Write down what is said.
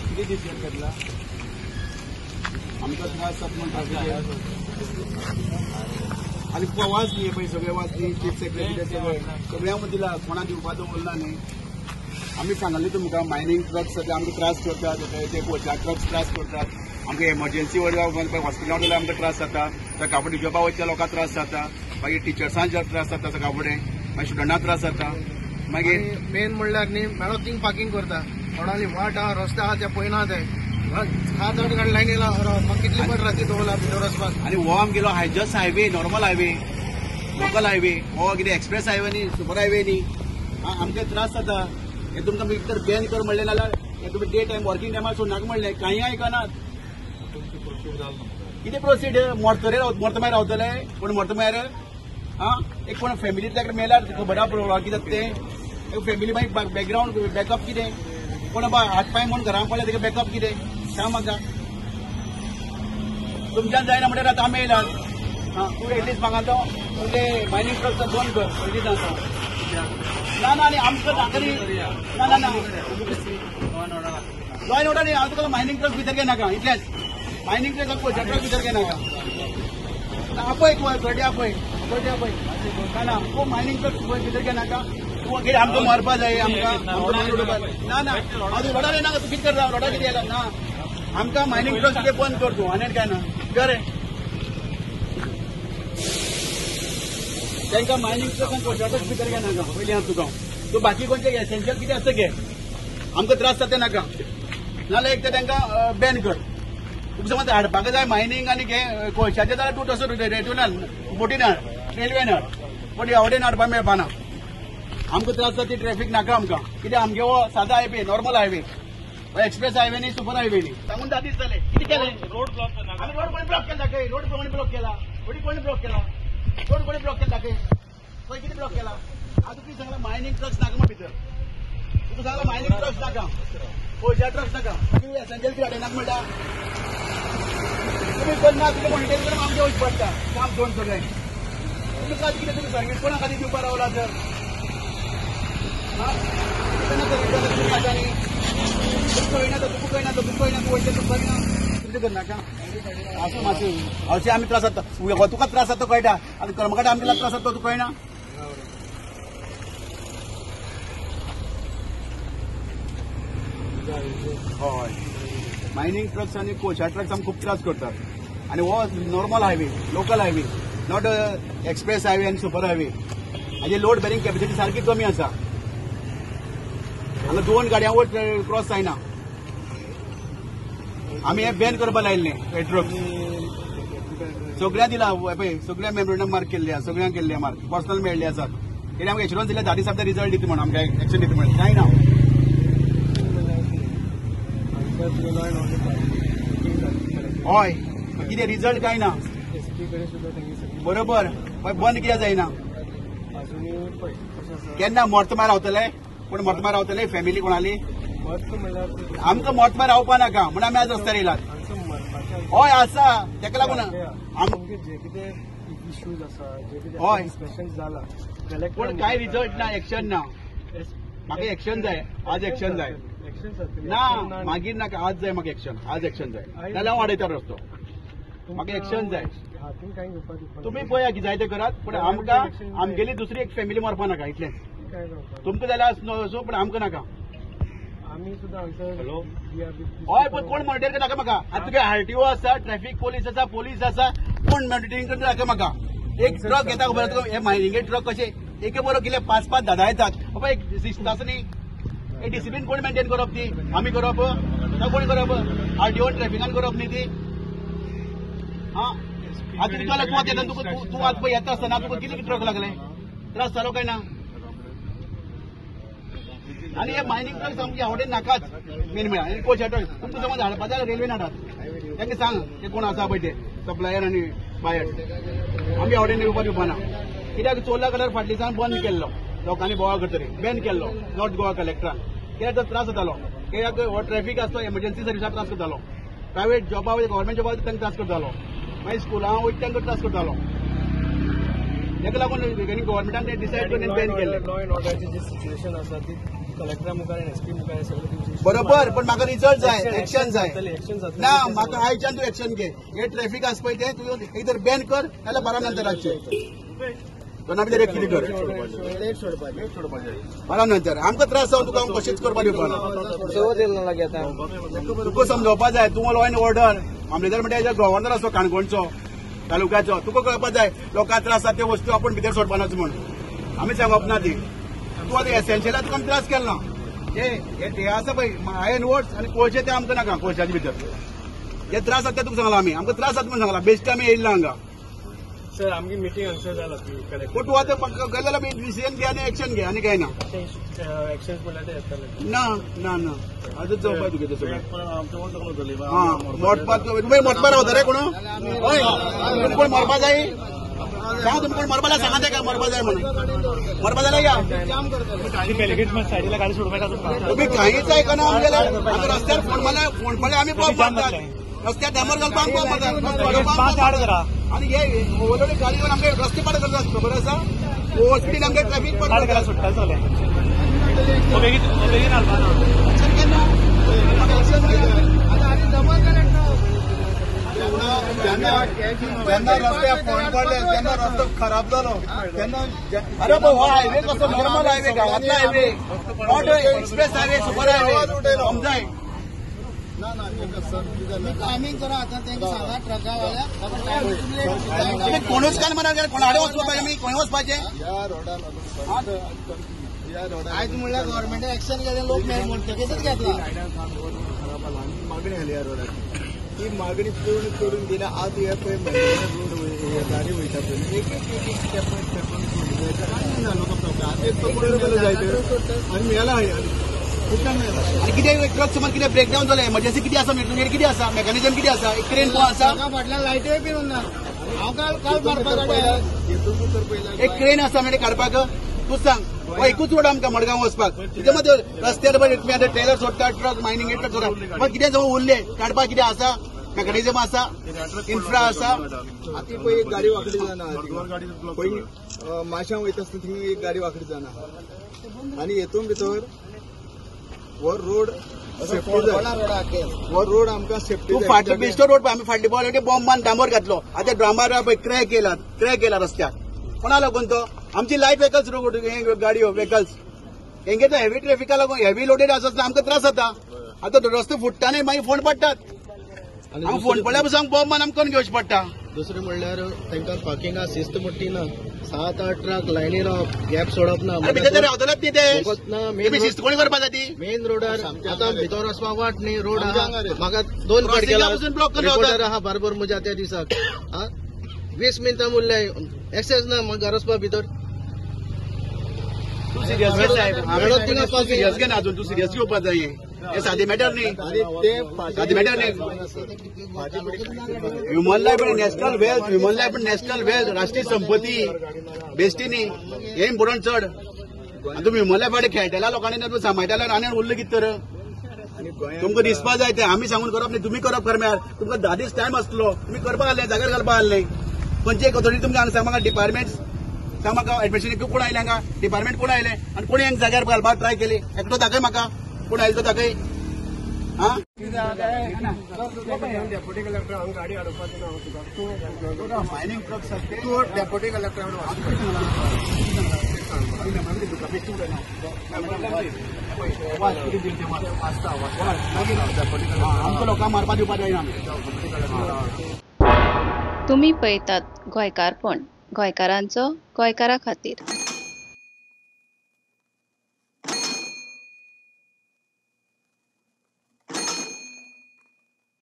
कितें डिसिजन घेतला आमकां त्रास जाता म्हूण आनी वाज न्ही पळय सगळे वाज न्ही चीफ सेक्रेटरी सगळे सगळ्यांक दिला कोणाक दिवपाचो दवरला न्ही. आमी सांगले तुमकां मायनींग ट्रक्स सगळे आमकां त्रास करतात, ते कोळशा ट्रक्स त्रास करतात, आमकां एमर्जन्सी हॉस्पिटलान वयल्यार आमकां त्रास जाता, सकाळ फुडें जॉबा वयच्या लोकांक त्रास जाता, मागीर टिचर्सांक त्रास जाता सकाळ फुडें, मागीर स्टुडंटांक त्रास जाता. मागीर मेन म्हणल्यार न्ही मेळो थिंग पार्किंग करता, कोणाली वाट आहा रस्ते आहा ते पळयना, ते 7-8 गाडी लायन येयला कितली पण राती दवरला भितर वचपाक. आनी हो आमगेलो just highway, normal highway, local highway, हो कितें एक्सप्रेस हायवे न्ही, सुपर हायवे न्ही. आमकां त्रास जाता. हे तुमकां भितर बॅन कर म्हणलें नाल्यार हे तुमी डे टायम वर्किंग टायमार सोडनाका म्हणलें, कांय आयकनात. कितें प्रोसीड मरतरे मरता मागीर रावतले कोण मरता मागीर आं एक कोण फॅमिलींतल्या मेल्यार खबर आहा कितें जाता तें, एक फॅमिली मागीर बॅकग्रावंड बॅकअप कितें, कोण हात पांय म्हूण घरान पडल्या तेका बॅकअप कितें सांग म्हाका. तुमच्यान जायना म्हणल्यार आतां आमी येयलात. आं तूं एटलीस्ट म्हाका तो तुजे मायनींग ट्रक्स बंद कर पयलीं सांगता. ना ना आनी आमकां नाका न्ही, ना ना ना लॉ एंड ऑर्डर न्ही, हांव तुका मायनींग ट्रक्स भितर घेनाका इतलेंच. मायनींग ट्रक्स कोळशा ट्रक भितर घेनाका. आपय तूं थोडी आपय थोडी आपय ना ना तूं मायनींग ट्रक भितर घेनाका. तूं कितें आमकां मरपा जाय आमकां ना ना हांव तूं रोडार येनाका, तूं कितें करता रोडार कितें येयला ना. आमकां मायनींग ट्रक्स कितें बंद कर तूं आनी काय ना बरें. तांकां मायनींग ट्रक आनी कोळशा ट्रक भितर घेनाका पयलीं हांव तुका. तूं बाकी कोणचें एसेन्शियल कितें आसा घे, आमकां त्रास जाता ते नाका. नाल्यार एक तर तांकां बॅन कर. तुका समज हाडपाक जाय मायनींग आनी हे कोळशाचें जाल्यार तूं तसो रेतून हाड, बोटीन हाड, रेल्वेन हाड, पूण ह्या वटेन हाडपाक मेळपाना. आमकां त्रास जाता ती ट्रॅफीक नाका आमकां. कित्याक आमगे हो सादो highway, normal highway, express highway न्ही, सुपर हायवे न्ही. सांगून 10 दीस जाले कितें केलें? रोड ब्लॉक आमी रोड कोणी ब्लॉक केला दाखय, रोड कोणी ब्लॉक केला, रोडी कोणी ब्लॉक केला, रोड कोणी ब्लॉक केला दाखय, खंय कितें ब्लॉक केला? आतां तुवें सांगलां मायनींग ट्रक्स नाका म्हण भितर, तुका सांगलां मायनींग ट्रक्स नाका, कोळशा ट्रक्स नाका, तुमी एसेन्शियल कितें हाडनाका म्हणटा. तुमी करना तुमी मॉनिटर करून आमचें वचचें पडटा काम सोडून सगळें. तुमी काल कितें तुमी सर्वीस कोणा खातीर दिवपा रावला तर? तुमी खाता न्ही, तुका कळना तो, तुका कळना तो, तुका कळना, तूं वयता तुका कळना, तुमचें करनाका. आसूं मातशें हरशीं आमी त्रास जाता, तुका त्रास जाता कळटा, आतां कर्मकाटा आमकां त्रास जाता तुका कळना. हय मायनींग ट्रक्स आनी कोळशा ट्रक्स आमकां खूब त्रास करतात. आनी हो normal highway, local highway, not express highway आनी सुपर हायवे. हाजी लोड बेरिंग कॅपेसिटी सारकी कमी आसा. हांगा 2 गाडयां वयर क्रॉस जायना. आमी हे बॅन करपा लायिल्लें हे ट्रक्स सगळ्या दिला पळय, सगळ्या मेमोरंडम मार्क केल्ले आसा, सगळ्यांक केल्ले मार्क पर्सनल मेळ्ळे आसात. कित्याक आमकां एश्युरन्स दिले 10 दिसां रिजल्ट दिता म्हणून, आमकां एक्शन दिता म्हणून, कांय ना. हय कितें रिजल्ट कांय ना बरोबर, बंद कित्याक जायना? केन्ना मरता मार रावतले? कोण मरता मार रावतले? फॅमिली कोणाली? आमकां मरता मार रावपा नाका म्हणून आमी आज रस्त्यार येयलात. हय आसा तेका लागून हय, पूण कांय रिजल्ट ना, एक्शन ना. म्हाका एक्शन जाय, आज एक्शन जाय. ना मागीर नाका, आज जाय म्हाका एक्शन, आज एक्शन जाय, नाल्यार हांव वाडयता रस्तो. म्हाका एक्शन जाय. तुमी पळया की जाय तें करात, पूण आमकां आमगेली दुसरी एक फॅमिली मरपा नाका इतलेंच. तुमकां जाल्यार आसूं, पूण आमकां नाका. हय पण कोण मॉनिटर करता म्हाका? आतां तुगे आरटीओ आसा, ट्रॅफिक पोलीस आसा, पोलीस आसा, कोण मॉनिटरींग करता दाखय म्हाका. एक ट्रक येता खबर आसा तुका, हे मायनिंगे ट्रक कशे एके बरोबर कितले 5-5 10 येतात. बाबा एक शिस्त आसा न्ही, एक डिसिप्लीन कोण मेंटेन करप? ती आमी करप ना? कोण करप? आरटीओ ट्रॅफिकान करप न्ही ती. आं आतां तुका तूं आतां येता, तुका तूं आतां पळय येता आसतना तुका कितले ट्रक लागले, त्रास जालो काय ना? आनी हे मायनींग ट्रक सामकी आवडेन नाकाच मेन म्हळ्यार. आनी कोळशा ट्रक तुमकां समज हाडपा जाल्यार रेल्वेन हाडात, तांकां सांग ते कोण आसा पळय ते सप्लायर आनी बायर. आमी आवडेन येवपा दिवपाना, कित्याक चोरला कलर फाटलीसान बंद केल्लो लोकांनी बोवाळ करतरी बॅन केल्लो नॉर्थ गोवा कलेक्टरान. कित्याक तो त्रास जातालो, कित्याक हो ट्रॅफिक आसतो, एमर्जन्सी सर्विसाक त्रास करतालो, प्रायवेट जॉबा वयता, गव्हर्मेंट जॉबा वयता तांकां त्रास करतालो, मागीर स्कुलां वयता तांकां त्रास करतालो. ताका लागून गव्हर्मेंटान ते डिसायड करून बॅन केल्लें. लॉ एंड ऑर्डराची जी सिच्युएशन आसा ती कलेक्टरा मुखार आनी एसपी मुखार सगळे. बरोबर, पण म्हाका रिजल्ट जाय, एक्शन जाय. ना म्हाका आयच्यान तूं एक्शन घे. हे ट्रॅफिक आसा पळय तें तूं एक तर बॅन कर नाल्यार 12 नंतर रातचें दोना भितर एक कितें कर 12 नंतर. आमकां त्रास जावन तुका हांव कशेंच करपाक दिवपा ना. तुका समजावपा जाय. तूं लॉ एन्ड ऑर्डर मामलेदार म्हणटा गव्हर्नर आसो काणकोणचो तालुक्याचो, तुका कळपा जाय लोकांक त्रास जाता ते वस्तू आपूण भितर सोडपा नाच म्हूण. आमी सांगप ना ती. तूं आतां एसेन्शियला तुका आमी त्रास केला ना. हे आसा पळय आयर्न वोट्स आनी कोळशे ते आमकां नाका. कोळशाचे भितर जे त्रास जाता तुका सांगला आमी, आमकां त्रास जाता म्हूण सांगला. बेश्टे आमी येयल्ला हांगा. सर आमची मिटींग हांगसर जाला. पूण तूं आतां गेले जाल्यार डिसिजन घे आनी एक्शन घे आनी काय ना. एक्शन म्हणल्यार ते येतले. ना ना ना आजच जावपा तुगे तें सगळें. आं मोटपाक तुमी मोटपा रावता रे कोण? हय तुमी कोण मरपा जाय सांग. तुमी कोण मरपा जाय सांगा तेका मरपा जाय म्हणून. मरपा जाल्यार या तुमी कांयच आयकना आमगेलें. आमी रस्त्यार फोन मारल्यार फोन पडल्यार आमी बॉम्ब मारतात. रस्त्यार डांबर घालपाक आमकां मारतात. आनी हे ओवरलोड गाडी घेवन आमगे रस्ते पाड करतात. खबर आसा ओवर स्पीडीन आमगे ट्रॅफिक पाड करतात. जेन्ना रस्त्यार फोंड पडले तेन्ना रस्तो खराब जालो तेन्ना. अरे भाऊ हो हायवे कसो नॉर्मल हायवे, गांवांतलो highway, not express highway, super highway. समजाय ना ना टायमींग करा आतां तेंकां सांगा ट्रकावाल्या. कोणूच कांय म्हणा कोणाडे वचपाचें आमी खंय वचपाचें? ह्या रोडान आयज म्हणल्यार गव्हर्मेंटान एक्शन घेतलें, लोक म्हणटकीच घेतला. मागणी आली ह्या रोडाची, ती मागणी पूर्ण करून दिल्या. आज हे पळय रोड गाडी वयता पळय एक एक एक स्टेपान स्टेपान कांय ना लोकांक प्रॉब्लेम. आतां एक तो पडलो जायत आनी मेला आनी कितें ट्रक समज कितें ब्रेकडावन जालें, एमर्जन्सी कितें आसा, तुमगेर कितें आसा, मेकॅनिजम कितें आसा, एक क्रेन कोण आसा फाटल्यान लायट्योय बीन उरना. हांव काल काल मारपा गाडी एक क्रेन आसा म्हणजे काडपाक. तूं सांग हो एकूच रोड आमकां मडगांव वचपाक. तितून मात रस्त्यार पळय तुमी आतां ट्रेलर सोडटा, ट्रक मायनींग ट्रक सोडटा, मात कितें जवळ उरलें काडपाक कितें आसा, मेकॅनिजम आसा, इन्फ्रा आसा. आतां पळय एक गाडी वांकडी जाना, पळय माश्यां वयता आसतना थंय एक गाडी वांकडी जाना आनी हेतून भितर हो रोड सेफ्टी जाय. हो रोड आमकां सेफ्टी तूं फाटलो बेश्टो रोड आमी फाटली बॉल बॉम्बान डांबर घातलो. आतां डांबर पळय क्रॅक केला, क्रॅक केला रस्त्याक. कोणा लागून तो आमची लायट व्हेकल्स रोड गाडयो व्हेकल्स हेंगे तो हेवी ट्रॅफिका लागून हेवी लोडेड आसा, आमकां त्रास जाता. आतां रस्तो फुट्टा न्ही मागीर फोंड पडटात. आमकां फोंड पडल्यार पसून आमकां बॉम्बान आमकां करून घेवचें पडटा. दुसरें म्हणल्यार तांकां पार्किंगा शिस्त मोटी ना. 7-8 ट्रक लायनी रावप, गॅप सोडप ना. भितर रावतलेच न्ही ते, शिस्त कोणी करपा जाय ती. मेन रोडार आतां भितर वचपाक वाट न्ही, रोड आहा. म्हाका 2 फावट केला रिपोर्टर आहा बरोबर म्हज्या त्या दिसाक. 20 मिनटां उरले एक्सेस ना म्हाका घर वचपा भितर. तूं सिरियस घे साहेब, तूं सिरियस घे ना अजून, तूं सिरियस घेवपा जाय. हे सादें मॅटर न्ही, सादें मॅटर न्ही. ह्युमन लायफ आनी नॅशनल वेल्थ, ह्युमन लायफ आनी नॅशनल वेल्थ, राष्ट्रीय संपत्ती बेश्टी न्ही, हें इम्पोर्टंट चड. आनी तुमी ह्युमन लायफ खेळटल्या लोकांनी सांबाळटल्या आनी उरलें कितें तर तुमकां दिसपा जाय तें. आमी सांगून करप न्ही, तुमी करप खरें म्हळ्यार. तुमकां 10 दीस टायम आसलो, तुमी करपाक आसलें, जाग्यार घालपाक आसलें. खंयची एक ऑथॉरिटी तुमकां हांगा सांग म्हाका, डिपार्टमेंट सांग म्हाका, एडमिनिस्ट्रेशन कोण आयलें हांगा, डिपार्टमेंट कोण आयलें आनी कोणी हांगा जाग्यार घालपाक ट्राय केली, एकटो दाखय म्हाका कोण आयलो तो दाखय. डेप्युटी कलेक्टर हांगा गाडी हाडपाची ना तुका. मायनींग ट्रक्स तूं डेप्युटी कलेक्टर आमकां लोकांक मारपा दिवपा जायना. तुमी पळयतात गोंयकारपण, गोंयकारांचो गोंयकारा खातीर.